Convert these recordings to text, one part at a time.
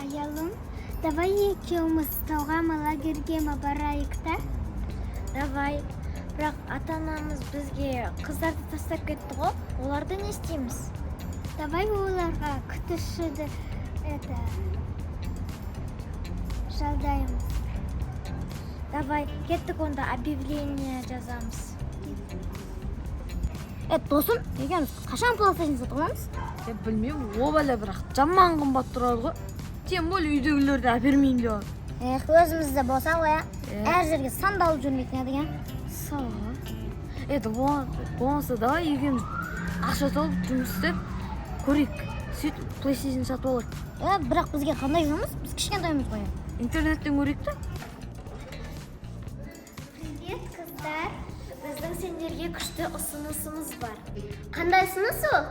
Аялым, давай екеуміз тауға ма, лагерьге ма барайық та? Давай. Бірақ ата-анамыз бізге қыздарды тастап кетті ғой. Оларды не істейміз? Давай оларға күтушіді это жалдаймыз. Давай, кеттік онда, объявление жазамыз. Е, досым, екеуміз қашан PlayStation сатып аламыз? Е, білмеймін, о бәле, бірақ жаман қымбат тұрады ғой. Тем более үйдегілерді әпермеймін деп жатыр. Эх, өзімізде болса ғой, ә? Е. Әр жерге сандалып жүрмейтін едік, ә? Сау. Это болмаса давай екеуміз ақша тауып, жұмыс істеп көрейік. Сөйтіп PlayStation сатып алайық. Е, бірақ бізге қандай жұмыс? Біз кішкентаймыз ғой. Интернеттен көрейік та. Привет, қыздар. Біздің сендерге күшті ұсынысымыз бар. Қандай ұсыныс ол?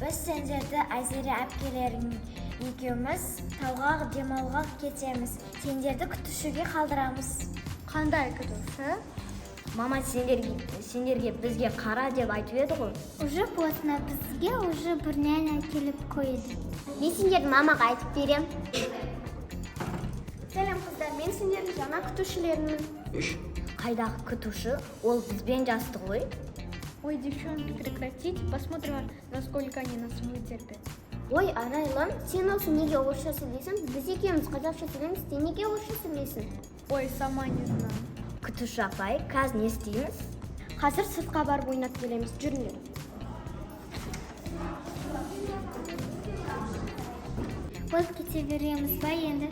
Біз сендерді Айзере әпкелерің екеуміз тауға демалуға кетеміз. Сендерді күтушіге қалдырамыз. Қандай күтуші? Мама сендерге бізге қара деп айтып еді ғой. Уже поздно, бізге уже бір няня келіп қойды. Мен сендердің мамаға айтып берем. Сәлем, қыздар, мен сендердің жаңа күтушілеріңмін. Қайдағы күтуші? Ол бізбен жасты ғой. Ой, девчонки, прекратите, посмотрим, насколько они нас вытерпят. Ой, Арайлым, сен осы неге орысша сөйлейсің? Біз екеуміз қазақша сөйлейміз, сен неге орысша сөйлейсің? Ой, сама не знаю. Күтуші апай, қазір не істейміз? Қазір сыртқа барып ойнап келеміз, жүріңдер. Болып кете береміз ба енді?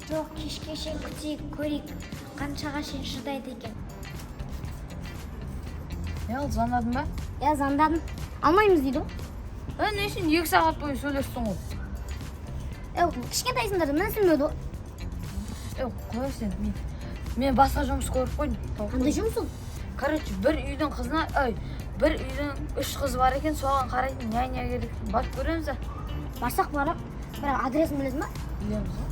Жоқ, кешке шейін күтейік, көрейік, қаншаға шейін шыдайды екен. Не ол, звондадың ба? Иә, звондадым. Алмаймыз дейді ғой. Е, не үшін 2 сағат бойы сөйлестің ғой? Е, кішкентайсыңдар да мінсілмеді ғой. Е, қоя сен, мен басқа жұмыс көріп қойдым. Тауып Қандай қойдым. жұмыс ол? Короче, бір үйдің қызына, ой, бір үйдің 3 қызы бар екен, соған қарайтын няня керек. Барып көреміз а? Барсақ барып, бірақ адресін білесің ба? Білеміз ғой.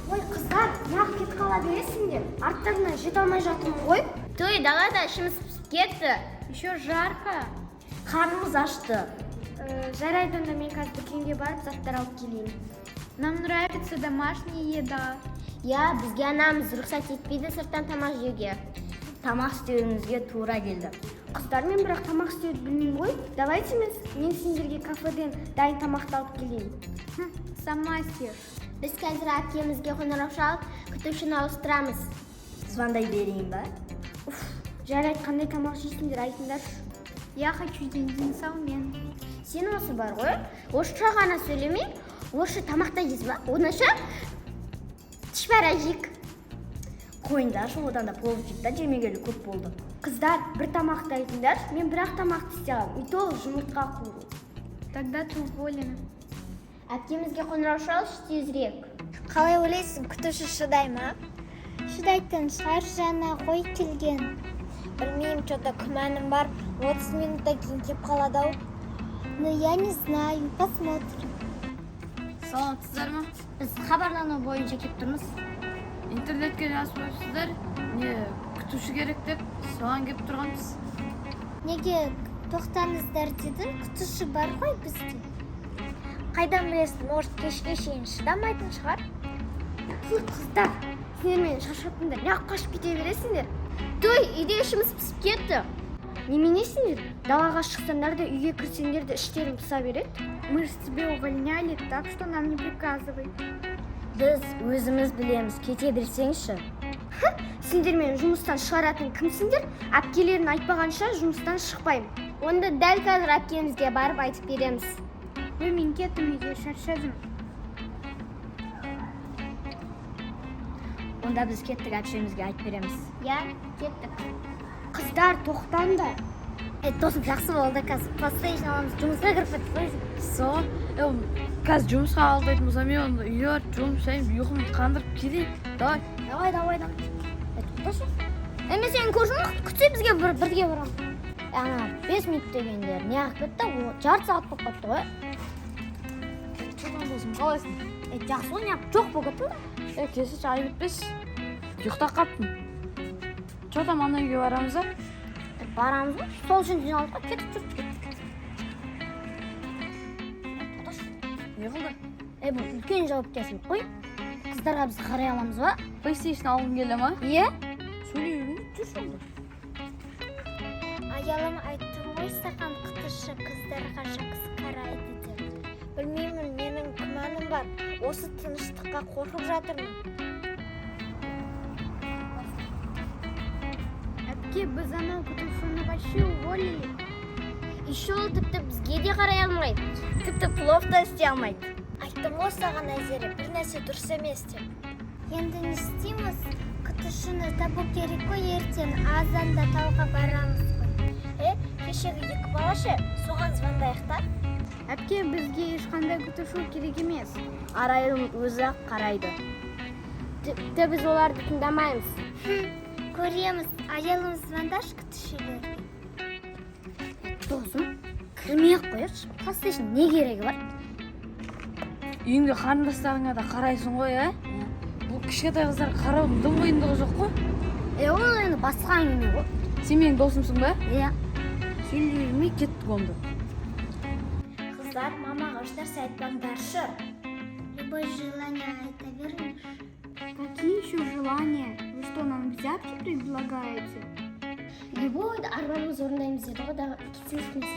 Ой, қыздар, неғып кетіп қала бересіңдер? Арттарынан жете алмай жатырмын ғой. Той, далада ішіміз пісіп кетті. Еще жарко. Қарнымыз ашты. Жарайды, онда мен қазір дүкенге барып заттар алып келейін. Нам нравится домашняя еда. Иә, бізге анамыз рұқсат етпейді сырттан тамақ жеуге. Тамақ істеуімізге тура келді. Қыздар, мен бірақ тамақ істеуді білмеймін ғой. Давайте мен сендерге кафеден дайын тамақты алып келейін. Сама съешь. Біз қазір әпкемізге қоңырау шалып, күтушіні ауыстырамыз. Звондай берейін ба? Уф, жарайды, қандай тамақ жейсіңдер, айтыңдаршы. Я хочу динсаумен. Сен осы бар ғой, орысша ғана сөйлемей, орысша тамақ та жейсің ба? Оданша тұшпара жейік. Қойыңдаршы, одан да плов жейік та, жемегелі көп болды. Қыздар, бір тамақты айтыңдаршы, мен бір ақ тамақты істей аламын. И то ол жұмыртқа қуыру. Тогда ты уволена. Әпкемізге қоңырау шалшы тезірек. Қалай ойлайсың, күтуші шыдай ма? Шыдайтын шығар, жаңа ғой келген. Білмеймін, что-то күмәнім бар. 30 минуттан кейін кеп қалады ау. Но я не знаю, посмотрим. Саламатсыздар ма? Біз хабарлану бойынша келіп тұрмыз. Интернетке жазып қойыпсыздар, не күтуші керек деп, соған келіп тұрғанбыз. Неге тоқтаңыздар дедің, күтуші бар ғой бізде. Қайдан білесің, может, кешке шейін шыдамайтын шығар? Түл, қыздар, сендер мені шаршаттыңдар. Неғып қашып кете бересіңдер? Той, үйде ішіміз пісіп кетті. Неменесіңдер? Далаға шықсаңдар да, үйге кірсеңдер де іштерің пыса береді. Мы же тебя увольняли, так что нам не приказывай. Біз өзіміз білеміз, кете берсеңші. Сендер мені жұмыстан шығаратын кімсіңдер? Әпкелерін айтпағанша жұмыстан шықпаймын. Онда дәл қазір әпкемізге барып айтып береміз. Ой, мен кеттім үйге, шаршадым. Онда біз кеттік, әпшемізге айтып береміз. Иә, кеттік. Қыздар, тоқтаңдар. Е, досым, жақсы болды, қазір PlayStation аламыз, жұмысқа кіріп кеттік қой. Сол, е, қазір жұмысқа қабылдайтын болсам, мен онда үйге барып жұмыс жасайын, ұйқымды қандырып келейін. Давай. Давай, давай, давай. Е, тоқташы. Е, мен сенің көршің, күтсе бізге бірге барамын. Е, ана 5 минут дегендер неғып кетті? О, жарты сағат болып қалыпты ғой. Чодан досым, қалайсың? Е, жақсы ғой, неғып жоқ болып кеттің да? Е, кешірші, айып етпес. Ұйықтап қалыппын. Че там, ана үйге барамыз а? Барамыз ғой, сол үшін жиналдық қой, кеттік, жүр, кеттік. Не қылды? Е, бұл үлкен жауапкершілік қой. Қыздарға біз қарай аламыз ба? PlayStation алғың келе ма? Иә. Сөйлей бермей жүрші онда. Аялым, айттым ғой саған, КТШ қыздарға жақсы қарайды деп. Білмеймін, менің күмәнім бар. Осы тыныштыққа қорқып жатырмын. Әпке, біз анау КТШ-ны вообще уволили. Еще ол тіпті бізге де қарай алмайды. Тіпті плов та істей алмайды. Айттым ғой саған, Айзере, бір нәрсе дұрыс емес деп. Енді не істейміз? КТШ-ны табу керек қой, ертең азанда тауға барамыз ғой. Е, кешегі екі бала ше, соған звондайық та. Әпке, бізге ешқандай КТШ керек емес. Арайлым өзі ақ қарайды. Тіпті біз оларды тыңдамаймыз. Көреміз. Аялым, звондашы КТШ-лерге. Досым, кірмей ақ қояйықшы. PlayStation не керегі бар? Үйіңде қарындастарыңа да қарайсың ғой, ә? Бұл кішкентай қыздар қараудың дым қиындығы жоқ қой. Е, ол енді басқа әңгіме ғой. Сен менің досымсың ба? Иә. Сөйлей бермей кеттік онда. Қыздар, мамаға ешнәрсе айтпаңдаршы. Любой желание айта беріңіз. Какие еще желания? Вы что, нам взятки предлагаете? Любой арманымыз орындаймыз деді ғой, дағы кетсеңіз.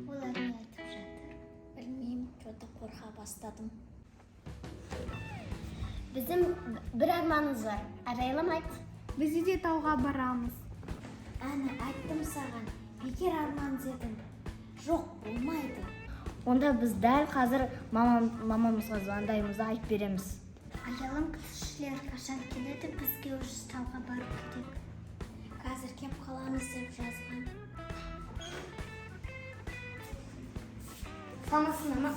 Олар не айтып жатыр? Білмеймін, че-то қорқа бастадым. Біздің бір арманымыз бар. Арайлым, айт. Біз де тауға барамыз. Әні, айттым саған, бекер арман дедің. Жоқ, болмайды. Онда біз дәл қазір мамамызға звондаймыз да айтып береміз. Аялым, КТШ-лер қашан келеді? Бізге уже тауға бару керек. Қазір кеп қаламыз деп жазған. Саламатсың ма?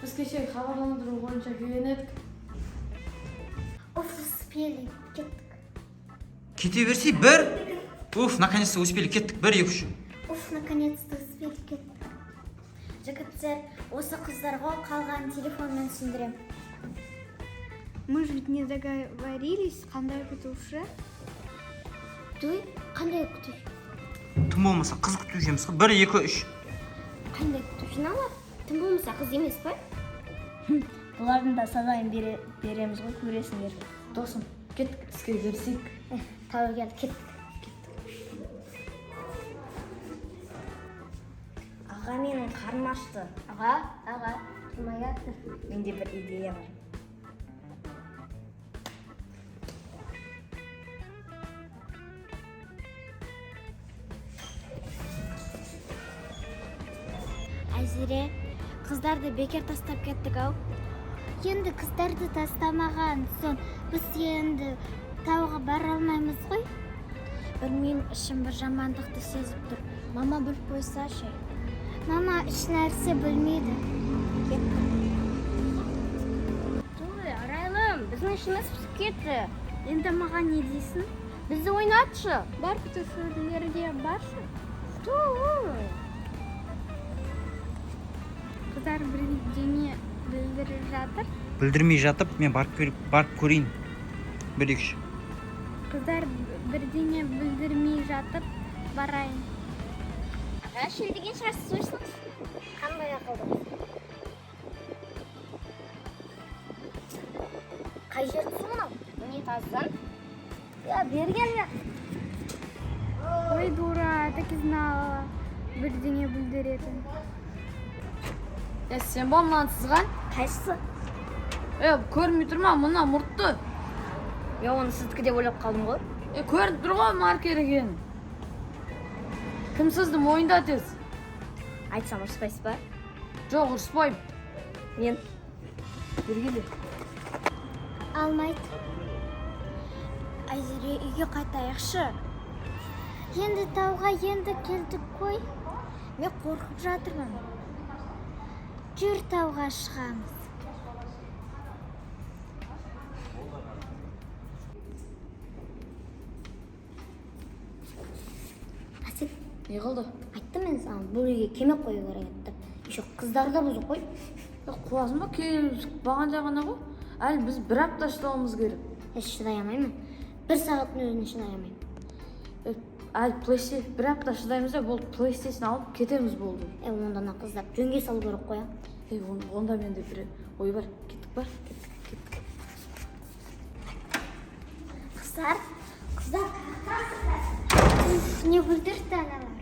Біз кешегі хабарландыру бойынша келген едік. Уф, успели. Кеттік. Кете берсей, бір. Уф, наконец-то успели, кеттік. Бір, екі, үш. Уф, наконец-то успели, кеттік. Жігіттер, осы қыздарға қалған телефонмен түсіндірем. Мы же ведь не договорились, қандай күтуші? Туй, қандай күтуші? Тым болмаса қыз күтуші емес қой. Бір, екі, үш. Қандай күтушіні алар? Тым болмаса қыз емес па? Бұлардың да сазайын береміз ғой, көресіңдер. Досым, кеттік, іске кірісейік. Тәуекел, кеттік. Аға, менің қарным ашты. Аға, аға, тұрмай жатыр. Менде бір идея бар. Айзере, қыздарды бекер тастап кеттік ау. Енді қыздарды тастамаған соң біз енді тауға бара алмаймыз ғой. Білмеймін, ішім бір жамандықты сезіп тұр. Мама біліп қойса ше? Мама еш нәрсе білмейді. Кеттік. Той, Арайлым, біздің ішіміз пісіп кетті. Енді маған не дейсің? Бізді ойнатшы. Бар, күтушілерге баршы. Той. Қыздар бірдеңе білдіріп жатыр. Білдірмей жатып, мен барып көрейін. Бір, екі, үш. Қыздар бірдеңе білдірмей жатып барайын. Аға, шөлдеген шығарсыз, өшсіңіз. Қандай ақылды. Қай жердің суы мынау? Міне, таздан. Я, бері кел. Ой, дура, так и знала. Бірдеңе білдіретін. Е, сен ба мынаны сызған? Қайсысы? Е, көрінбей тұр ма мына мұртты? Мен оны сіздікі деп ойлап қалдым ғой. Е, көрініп тұр ғой маркер екенін. Кім сызды, мойында тез. Айтсам, ұрыспайсыз ба? Жоқ, ұрыспаймын. Мен. Бері кел. Алмайды. Айзере, үйге қайтайықшы. Енді тауға енді келдік қой. Мен қорқып жатырмын. Жүр, тауға шығамыз. Әсет, Не қылды? Айттым мен саған, бұл үйге кеме қою керек еді деп. Еще қыздарды да бұзып қой. Е, қуасың ба? Келіп баған жағына ғой. Әлі біз бір апта шыдауымыз керек. Е, шыдай алмаймын. Бір сағаттың өзіне шыдай алмаймын. Е, Әлі PlayStation бір апта шыдаймыз да, болды, PlayStation алып кетеміз, болды. Е, онда ана қыздарды жөнге салу керек қой, а? Ей, онда менде бір ой бар. Кеттік па? Кеттік, кеттік. Қыздар, қыздар, не бүлдірді аналар?